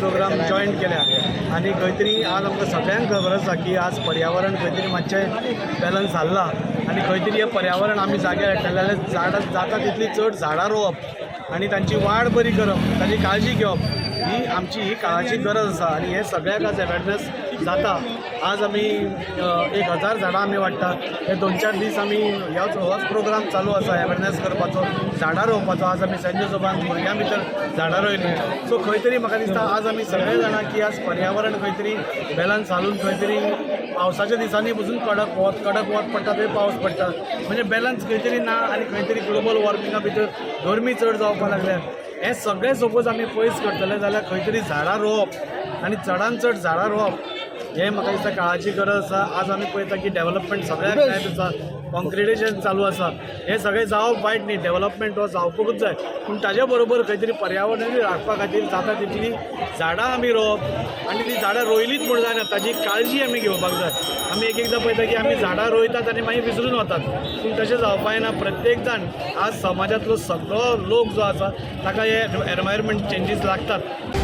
Programme join केल्या आनी खंय तरी आज आमकां सगळ्यांक खबर आसा की आज पर्यावरण खंय तरी मातशें बॅलन्स हाल्लां आनी खंय तरी हें पर्यावरण आमी जाग्यार हाडटले जाल्यार झाडां जाता तितली चड झाडां रोवप आनी तांची वाड बरी करप, ताची काळजी घेवप ही आमची ही काळाची गरज आसा. आनी हें सगळ्याक आज अवेरनस जाता. आज आमी 1000 झाडां आमी वाडटा. हे 2-4 दीस आमी होच प्रोग्राम चालू आसा अवेरनस करपाचो, झाडां रोवपाचो. आज आमी सेंट जोजफान भुरग्यां भितर झाडां रोयलीं. सो खंय तरी म्हाका दिसता आज आमी सगळे जाणां की आज पर्यावरण खंय तरी बॅलन्स घालून खंय तरी पावसाच्या दिसांनी पसून कडक वत, कडक वत पडटा थंय पावस पडटा, म्हणजे बॅलन्स खंय तरी ना. आनी खंय तरी ग्लोबल वॉर्मिंगा भितर गरमी चड जावपाक लागल्या. हें सगळें सपोज आमी पयस करतले जाल्यार खंय तरी झाडां रोवप आनी चडान चड झाडां रोवप हें म्हाका दिसता काळाची गरज आसा. आज आमी पळयता की डेवलपमेंट सगळ्याक जायत आसा, कॉन्क्रिटेशन चालू आसा. हें सगळें जावप वायट न्ही, डेवलपमेंट हो जावपाकूच जाय, पूण ताजे बरोबर खंय तरी पर्यावरणूय राखपा खातीर जाता तितली झाडां आमी रोवप. आनी ती झाडां रोयलीच म्हूण जायना, ताजी काळजी आमी घेवपाक जाय. आमी एक एकदां पळयता की आमी झाडां रोयतात आनी मागीर विसरून वतात, पूण तशें जावपा जायना. प्रत्येक जाण आज समाजांतलो सगळो लोक जो आसा ताका हे एनवायरमेंट चेंजीस लागतात.